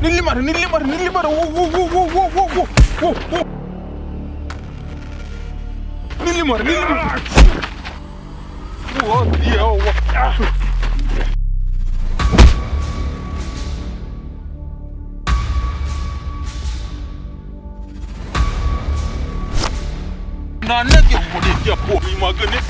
निल्ली मार निल्ली मार निल्ली मार ओ ओ ओ ओ ओ ओ ओ ओ निल्ली मार निल्ली मार ओ देवा. नान्याचे होडीच्या पोळी मागणे.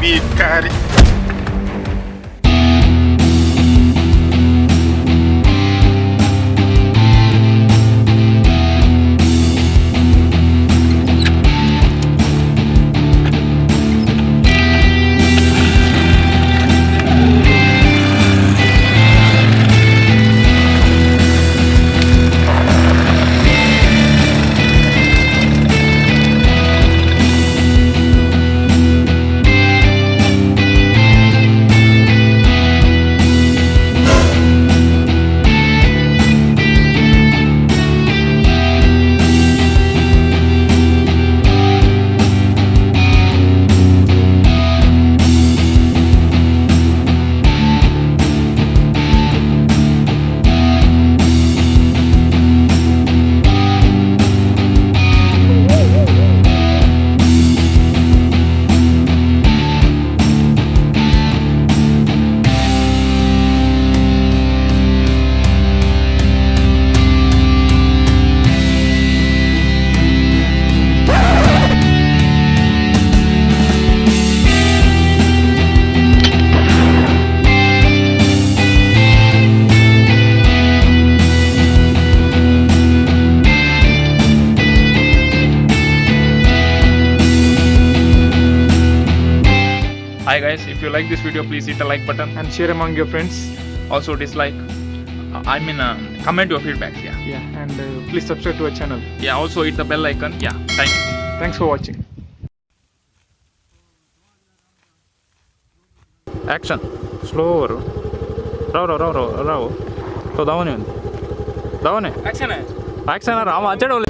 बेकारी. Hi guys, if you like this video, please hit the like button and share among your friends. Also dislike, I mean comment your feedbacks. Yeah. Yeah, and please subscribe to our channel. Yeah, also hit the bell icon. Yeah, thank you. Thanks for watching. Action. Slow वरो. राव राव राव राव राव. तो धावने धावने. Action आहे. Action राव आचडवले.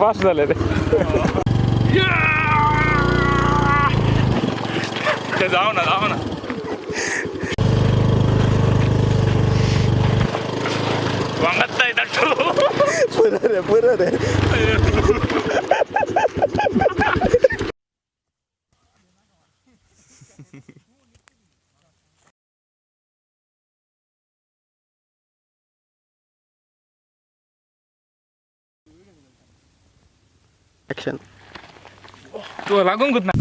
Fast झाले ते. ते जाऊ ना जाऊ ना. वांगत नाही दट्टू. पुरं रे पुरं रे. ॲक्शन. तू लागून कुठ ना.